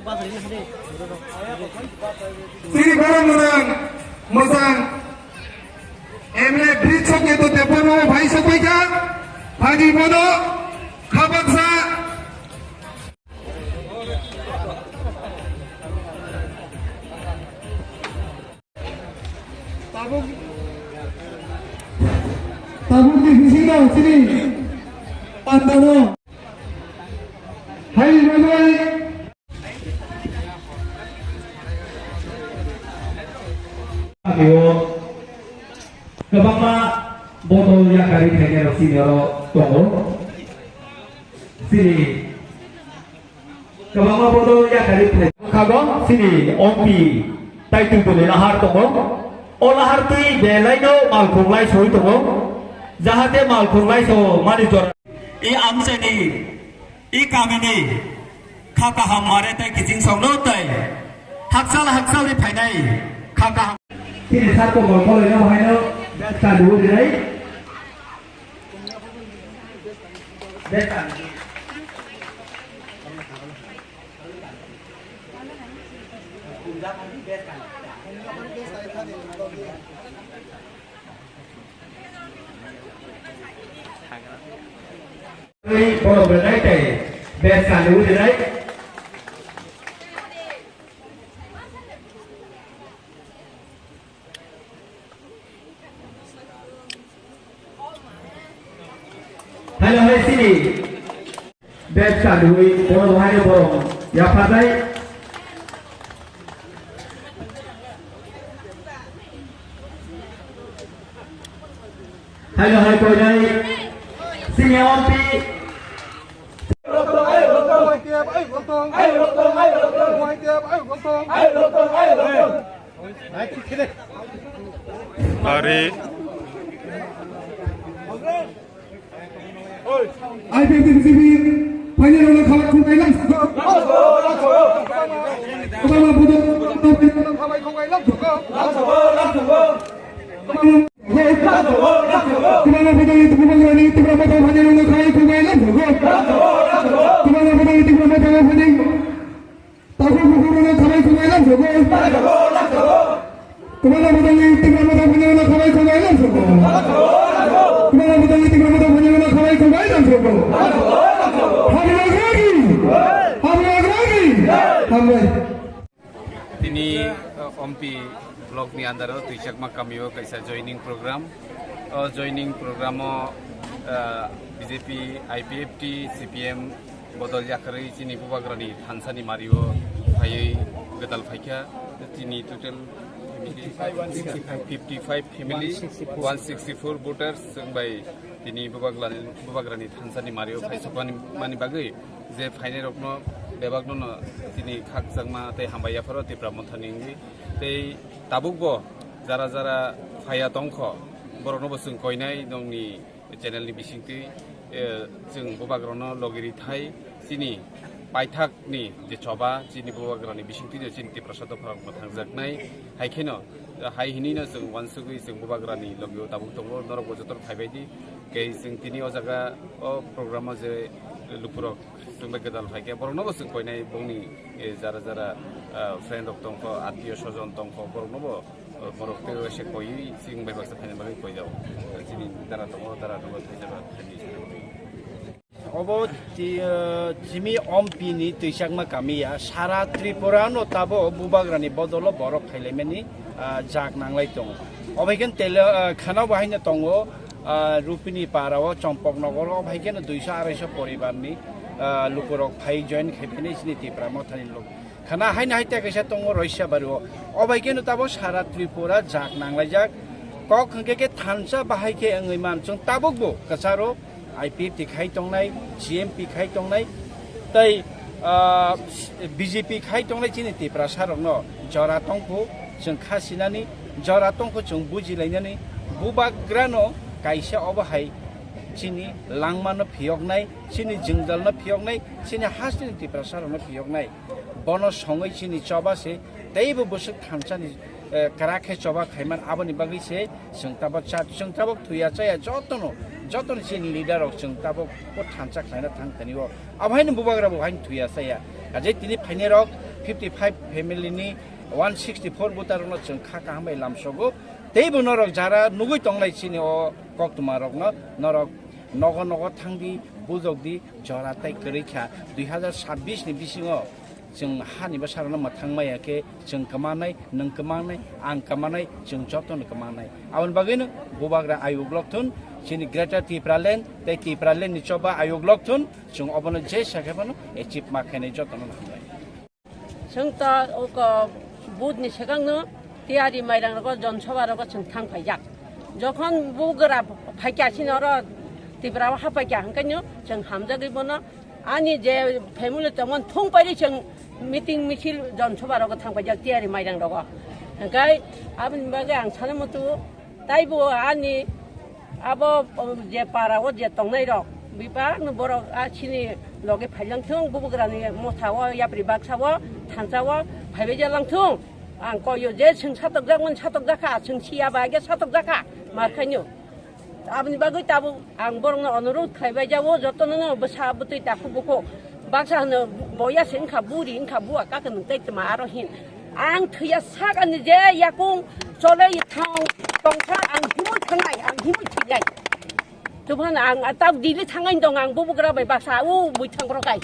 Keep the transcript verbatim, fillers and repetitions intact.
Chini borok mwnang mwchang M L A Bridge Sokito Debbarma bai sokpaikha, phagi bono khabaksa. Tabuk, tabukni bisingo chini pandano hai manai. Amigo, kwbangma bodol yakarwi phainairok chini oro tongo. Chini Kwbangma bodol yakarwi phai. Bwkhago chini M P tai twi twi lahar tongo. O lahar twi belaino malkhung lai soi tongo. Jahate malkhung lai so mani jora. I amchaini, i kamini kha kaham mare tai kiching songno tai hakchal hakchalni phainai kha kaham. Chini sarko gol koloino haino best kandu rinai. Best kandu. Borok belai tai best kanwi rinai. Hello, hai sini. Bag kanwi, bono bahai borok yapharnai. Hello, hai koinai. Sini ampi. Ari. I P F T B J P, phainairokno khabai khungbai lamsokgo. Kwbangma bodol, phainairokno khabai khungbai lamsokgo. Kwbangma bodol, kwbangma bodol, Tipra Motha phainairokno khabai khungbai lamsokgo. Kwbangma bodol, Tipra Motha phainai. Takhuk bukhuk rokno khabai khungbai lamsokgo. Kwbangma bodolni Tipra Motha phainairokno khabai khungbai lamsokgo. Kwbangma bodolni Tipra Motha phainairokno khabai khungbai lamsokgo. Hamya Agrani! Hamya Agrani! Hambai. Tini, uh, Ompi block ni under o Twichakma kami o kaisa joining program. O joining program o, uh, B J P, I P F T, C P M, bodol yakarwi chini bubagrani thansani mario phaiwi gwdal phaikha. Chini total fifty-five family, one sixty-four voters chwng bai tini bubagrani, bubagrani thansani mario phaisokmani, mani bagwi je phainairokno bebakno no chini khakchangma tei hambai yapharo Tipra Mothani wngwi. Tei tabukbo jara jara phaiya tongkho, borokno bo chwng koinai nongni channel ni bisingtwi, eh, chwng bubagrano logi rithai chini paithakni je choba chini bubagrani bisingtwi no chini Tiprasa dopharok mwthangjaknai. Hai kheno, hai hinino chwng uansugwi chwng bubagrani logio tabuk tongo, norokbo jotono phaibaidi. Kei chwng tini o jaga o program o je lukurok chwng bai gwdal phaikhe borokno bo chwng koinai bongni, eh, jara jara, ah, friend rok tongkho, attiyo sojon tongkho, borokno bo Borok tei waisa koiwi chini bai baksa phaina bagwi koijao. Chini dara tongo, dara tongo, thaisa ba thaini. Obo ti-, eh, chini Ompi ni Twichakma kami ya, sara Tripura no tabo bubagrani bodolo borok phailaimani, ah, jak nanglai tongo. Obo hai khe tele, ah, khana bo haino tongo, ah, Rupini para o, Chompok Nogor o, obo hai khe no duiso araisa poribar ni, ah, lukurok phai join khai phini chini Tipra Mothani lok. Khana haino hai tei kaisa tongo Roisabari o. O bai khe no tabo sara Tripura jak nanglaijak. Kok hwnkhe khe thansa bahai khe wngwi man. Chwng tabukbo kwcharo I P F T khai tongnai, G M P khai tongnai, tei, ah, B J P khai tongnai chini Tiprasa rokno jora tongkhu chwng kha sinani, jora tongkhu chwng bujilainani, bubagrano kaisa obo hai chini langmano phiyoknai, chini jwngjalno phiyoknai, chini hasteni Tiprasa rokno phiyoknai. Bono songwi chini choba se teibo bwswk thansani, eh, kwrak khe choba khaiman, aboni bagwi se chwng tabok cha, chwng tabok thuya chaya jotono, jotono chini leader rok chwng tabok bo thansa khlaina thang thani o. Abo haino bubagra bo haino thuya chaya. Kaje tini phainai rok fifty five family ni one sixty four voter no chwng kha kaham bai lamsogo. Teibo norok jara nugui tongnai chini o koktwma rokno norok nogo nogo thangdi, bujokdi, jora tai kwrwi kha. Dui hazar sabbish ni bisingo chwng hani bwsarokno mwthang maya khe chwng kwmanai, nwng kwmanai, ang kwmanai, chwng jotono kwmanai. Aboni bagwino bubagra ayuk lok thun, chini Greater Tipraland tei Tipraland ni choba ayuk lok thun, chwng obono je sakhe phano achieve ma khainai jotono hambai. Chwng to oko budni swkangno tiyari mairang rogo, jon soba rogo chwng thang phaijak. Jokhon bugra phaikya chini oro Tripura o haphaikya hwnkhe no chwng hamjagwi bono ani je family tongmani thung pairi chwng meeting misil jon soba rogo thang phaijak tiyari mairang rogo. Hwnkhe aboni bagwi ang sana muchungo taibo ani abo, o, je para o je tongnai rok, bebak no borok a chini loge phailang thung, bubugra ni motha o, yapri baksa o, thansa o, phaibai ja lang thung. Ang koyo je chwng satok jak mani satok jak kha, chwng siya ba ge satok jak kha, mar khainyo. Aboni bagwi tabuk ang borok no onurodh khlaibai ja o, joto no bwsa bwtwi takhuk bukhuk. Baksa hwno boya se wngkha, buri wngkha, bua kaka nwng tei tma aro hin. Ang thwiya sakani je yakung chole thang tongsa ang himui thangnai, ang himui thinai. Tubhan ang tau Delhi thangai dong ang bubugra bai baksa u bui thang bro kai.